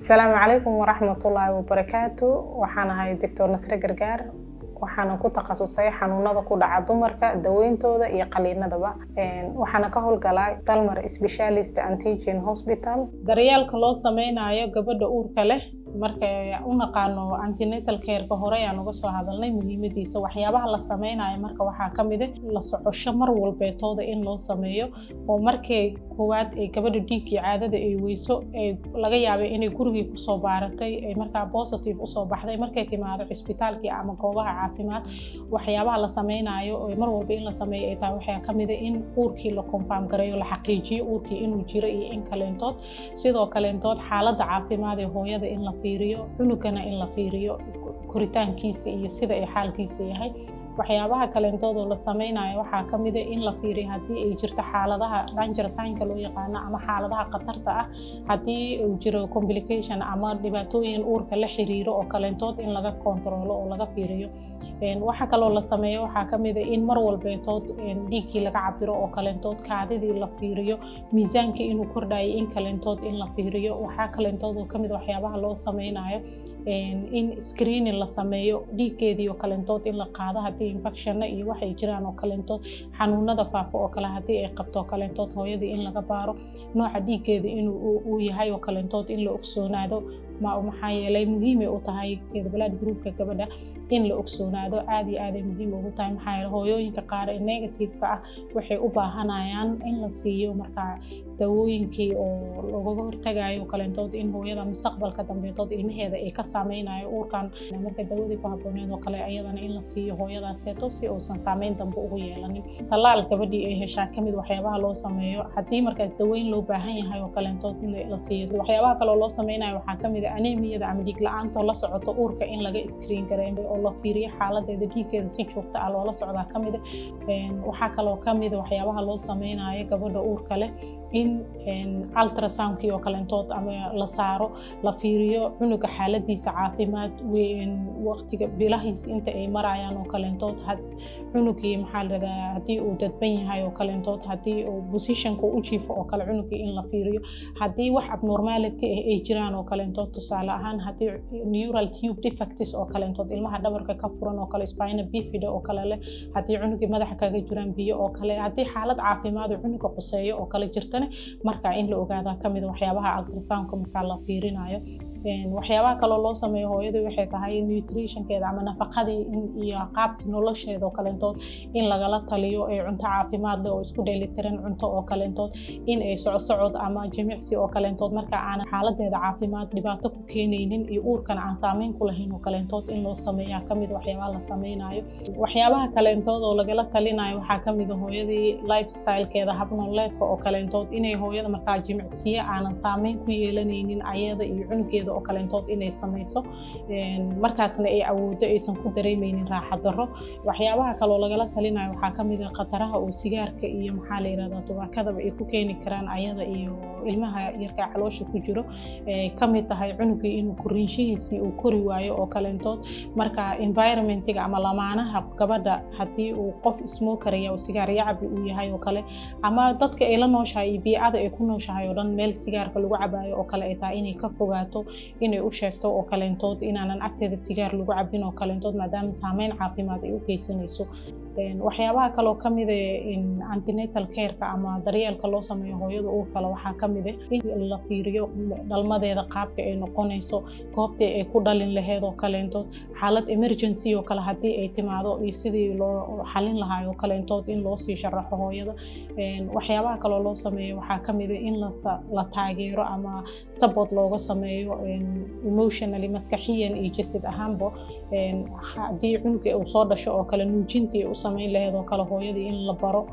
Asalaamu calaykum waraxmatullaahi wabarakaatu. Waxaan ahay Doctor Nasre Gargaar. Waxaana ku takhasusay xanuunada ku dhaca dumarka, daweyntooda iyo qaliinadaba. Waxaana ka howlgalaa Dalmar Specialist and Teaching Hospital. Daryeelka loo sameynayo gabadha uurka leh marka u naqaano antenatal care-ka, hore ayaan uga soo hadalnay muhiimadiisa. Waxyaabaha la sameynayo marka waxaa ka mid ah la socosho mar walbeetooda in loo sameeyo, oo markay koowaad ay gabadha dhiiggii caadada ay weyso, ee laga yaabay inay gurigii kusoo baaratay, ay markaa positive usoo baxday, markay timaado cisbitaalkii ama goobaha caafimaad, waxyaabaha la sameynayo oo mar walba in la sameeyo ay tahay waxaa ka mid ah in uurkii la confirm gareeyo, la xaqiijiyo uurkii inuu jiro iyo in kaleentood. Sidoo kaleentood, xaaladda caafimaad ee hooyada in la fiiriyo, cunugana in la fiiriyo koritaankiisa iyo sida ay xaalkiisa yahay. Waxyaabaha kaleentood oo la sameynayo waxaa ka mid ah in la fiiriyo haddii ay jirto xaaladaha danger sign-ka loo yaqaano ama xaaladaha khatarta ah, haddii uu jiro complication ama dhibaatooyin uurka la xiriiro oo kaleentood, in laga kontaroolo oo laga fiiriyo. Waxa kaloo la sameeyo waxaa ka mid ah in mar walbeetood dhiiggii laga cabiro oo kaleentood, kaadidii la fiiriyo, miisaankii inuu kordhayo in kaleentood in la fiiriyo. Waxaa kaleentood oo kamid waxyaabaha loo sameynayo in screening la sameeyo, dhiiggeedii oo kaleentood in la qaado haddii infection-na iyo waxay jiraan oo kaleentood, xanuunada faafa oo kale haddii ay qabto oo kaleentood, hooyadii in laga baaro, nooca dhiiggeeda inuu uu yahay oo kaleentood in la ogsoonaado. Maxaa yeelay muhiimay u tahay blood group-ka gabadha in la ogsoonaado, aad iyo aaday muhiim ugu tahay. Maxaa yeelay hooyooyinka qaar ee negative-ka ah waxay u baahanayaan in la siiyo markaa dawooyinkii oo loogaga hortagayo kaleentood in hooyada mustaqbalka dambeetood ilmaheeda ay ka saameynayo uurkan. Marka dawadii ku habbooneed oo kale ayadana in la siiyo hooyadaaseeto si uusan saameyn dambe ugu yeelanin. Tallaal gabadhii ay heshaa kamid waxyaabaha loo sameeyo. Haddii markaas daweyn loo baahan yahay oo kaleentood in la siiyo. Waxyaabaha kaloo loo sameynayo waxaa kamid ah anemiyada ama dhiig la-aanta la socoto uurka in laga screen gareeyo oo la fiiriyo xaaladeeda, dhiiggeeda si joogto ah loola socdaa kamid ah. Waxaa kaloo kamid ah waxyaabaha loo sameynayo gabadha uurka leh in ultrasound-kii oo kaleentood ama la saaro, la fiiriyo cunuga xaaladiisa caafimaad, waqtiga bilahiis inta ay marayaan oo kaleentood, cunugii maxaa la dhahdaa, haddii uu dadban yahay oo kaleentood, haddii uu position-ka u jiifo oo kale cunugii in la fiiriyo, haddii wax abnormality ah ay jiraan oo kaleentood. Tusaale ahaan, haddii neural tube defects oo kaleentood, ilmaha dhabarka ka furan oo kale, spina bifida oo kale leh, haddii cunugii madaxa kaga jiraan biyo oo kale, haddii xaalad caafimaad oo cunuga quseeyo oo kale jirtana, marka in la ogaadaa kamid waxyaabaha ultrasound-ka markaa la fiirinayo. Waxyaabaha kaloo loo sameeyo hooyadii waxay tahay nutrition-keeda ama nafaqadii iyo qaabkii nolosheeda oo kaleentood in lagala taliyo, ee cunto caafimaad leh oo isku dheelitiran cunto oo kaleentood, in ay socsocod ama jimicsi oo kaleentood marka aan xaaladeeda caafimaad dhibaato ku keenaynin iyo uurkana aan saameyn ku lahayn oo kaleentood in loo sameeyaa kamid waxyaabaha la sameynayo. Waxyaabaha kaleentood oo lagala talinayo waxaa kamid ah hooyadii lifestyle-keeda, habnoleedka oo kaleentood, inay hooyada markaa jimicsiye aanan saameyn ku yeelanaynin ayada iyo cunugeeda oo kaleentood inay samayso, markaasna ay awoodo, aysan ku dareemeynin raaxa darro. Waxyaabaha kaloo lagala talinayo waxaa kamid ah khataraha uu sigaarka iyo, maxaa la yirahdaa, tubaakadaba ay ku keeni karaan ayada iyo ilmaha yarkaa caloosha ku jiro, kamid tahay cunugii inuu koriinshihiisii uu kori waayo oo kaleentood. Marka environment-iga ama lamaanaha gabadha haddii uu qof smoker-aya oo sigaar yacabi uu yahay oo kale, ama dadka ay la nooshahay iyo biicada ay ku nooshahay oo dhan meel sigaarka lagu cabaayo oo kale ay tahay, inay ka fogaato, inay u sheegto oo kaleentood inaanan agteeda sigaar lagu cabin oo kaleentood, maadaama saameyn caafimaad ay u geysanayso. Waxyaabaha kaloo kamid ah antenatal care-ka ama daryeelka loo sameeyo hooyada uurka leh waxaa kamid ah in la fiiriyo dhalmadeeda, qaabka ay noqonayso, goobtii ay ku dhalin laheyd oo kaleentood, xaalad emergency oo kale haddii ay timaado iyo sidii loo xalin lahaa oo kaleentood in loo sii sharaxo hooyada. Waxyaabaha kaloo loo sameeyo waxaa kamid ah in la taageero ama support looga sameeyo emotionally, maskaxiyan iyo jasad ahaanba. Haddii cunuga uu soo dhasho oo kale, nuujintii u sameyn lahayd oo kale hooyadii in la baro.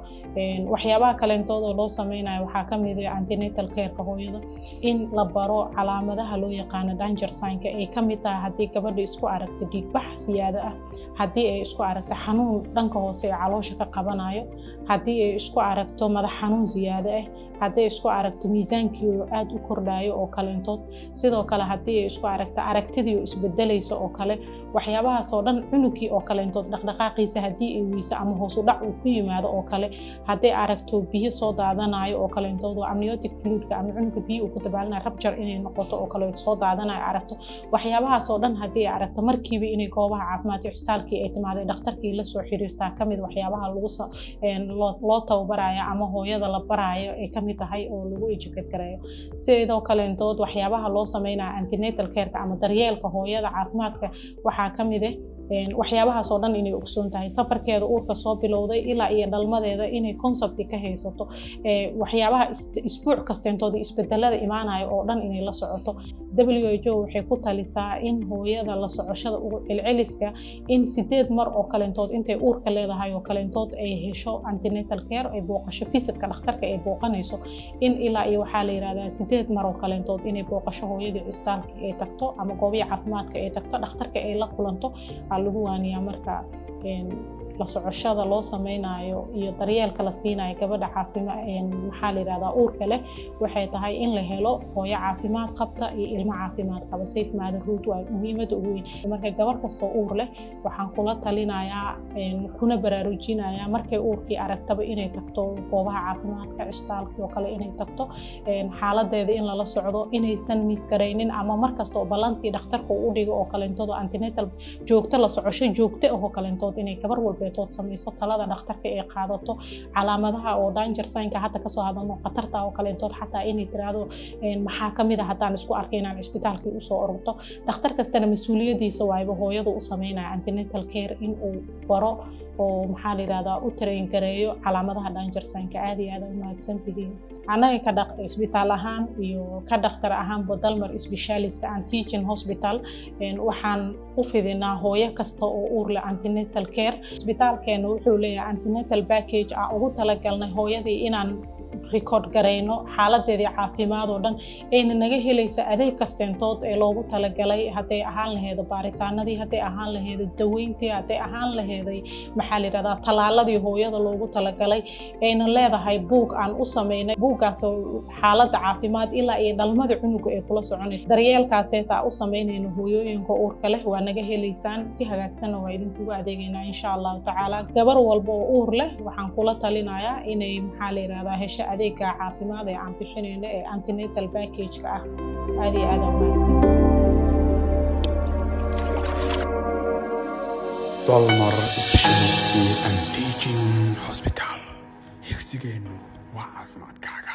Waxyaabaha kaleentood oo loo sameynayo waxaa kamid ah antenatal care-ka hooyada in la baro calaamadaha loo yaqaano danger sign-ka, ay kamid tahay haddii gabadha isku aragto dhiigbax siyaado ah, haddii ay isku aragto xanuun dhanka hoose ee caloosha ka qabanayo, haddii ay isku aragto madax xanuun siyaado ah, haddii ay isku aragto miisaankii oo aad u kordhayo oo kaleentood, sidoo kale haddii ay isku aragto aragtidii oo isbedelayso oo kale. Waxyaabahaas oo dhan, cunugii oo kaleentood dhaqdhaqaaqiisa haddii ay weyso. weyso ama hoos u dhac uu ku yimaado oo kale, hadday aragto biyo soo daadanayo oo kaleentood oo amniotic fluidka ama cunuga biyo uu ku dabaalinayo rupture inay noqoto oo kale soo daadanayo aragto, waxyaabahaas oo dhan haddii ay aragto, markiiba inay goobaha caafimaadka, cisbitaalkii ay timaaday, dhakhtarkii la soo xiriirtaa kamid waxyaabaha lagu loo tababarayo ama hooyada la baraayo ay kamid tahay oo lagu educate gareeyo. Sidoo kaleentood, waxyaabaha loo sameynayo antenatal careka ama daryeelka hooyada caafimaadka waxaa kamid ah waxyaabahaas oo dhan inay ogsoon tahay, safarkeeda uurka soo bilowday ilaa iyo dhalmadeeda inay concept ka haysato, waxyaabaha isbuuc kasteentooda isbedelada imaanaya oo dhan inay la socoto. WHO waxay ku talisaa in hooyada la socoshada ugu celceliska in 8 mar oo kaleentood intay uurka leedahay oo kaleentood ay hesho antenatal care, ay booqasho visitka dhakhtarka ay booqanayso in ilaa iyo waxaa la yidhahdaa 8 mar oo kaleentood inay booqasho hooyadii cisbitaalka ay tagto ama goobihi caafimaadka ay tagto, dhakhtarka ay la kulanto aa lagu waaniyaa. Marka la socoshada loo sameynayo iyo daryeelka la siinayo gabadha caafima maxaa la yidhahdaa uurka leh waxay tahay in la helo hooyo caafimaad qabta iyo ilmo caafimaad qaba. Safe motherhood waa muhiimadda ugu weyn. Marka gabar kastoo uur leh waxaan kula talinayaa kuna baraarujinayaa markay uurkii aragtaba inay tagto goobaha caafimaadka, cisbitaalkii oo kale inay tagto, xaaladeeda in lala socdo, inaysan miss garaynin ama markasta oo ballantii dhakhtarka uu u dhigo oo kalentoodo antenatal joogto, la socosho joogto ah oo kalentood inay gabar walbeetood samayso, talada dhakhtarka ay qaadato, calaamadaha oo danger signka hadda kasoo hadalno, khatarta oo kaleentood xataa inay tiraahdo maxaa kamid a haddaan isku arkay inaan cisbitaalkii usoo ororto. Dhakhtar kastana mas-uuliyadiisa waayba hooyadu u sameynaya antenatal care in uu baro oo maxaa la yidhahdaa u train gareeyo calaamadaha danger signka. Aad iyo aad u mahadsantihiin. Annaga ka dhaq isbitaal ahaan iyo ka dhakhtar ahaanba, Dalmar Specialist and Teaching Hospital, waxaan u fidinaa hooyo kasta oo uur leh antenatal care. Isbitaalkeena wuxuu leeyahay antenatal package aan ugu talagalnay hooyadii inaan record garayno xaaladeedii caafimaad oo dhan, ayna naga helaysa adeeg kasteentood ee loogu talagalay, hadday ahaan laheedo baaritaanadii, hadday ahaan laheeday daweyntii, hadday ahaan laheeday maxaa la yidhahdaa tallaaladii hooyada loogu talagalay. Ayna leedahay buug aan u sameynay, buuggaasoo xaaladda caafimaad ilaa iyo dhalmada cunuga ay kula soconayso. Daryeelkaaseeta u sameynayno hooyooyinka uurka leh waa naga helaysaan, si hagaagsanna waa idinkugu adeegaynaa insha Allahu tacaala. Gabar walba oo uur leh waxaan kula talinayaa inay maxaa la yidhahdaa hesho adeega caafimaad ee aan bixinayno ee antenatal package-ka ah. Aad iyo aad aa umahadsan. Dalmar Specialist and Teaching Hospital, higsigeennu waa caafimaadkaaga.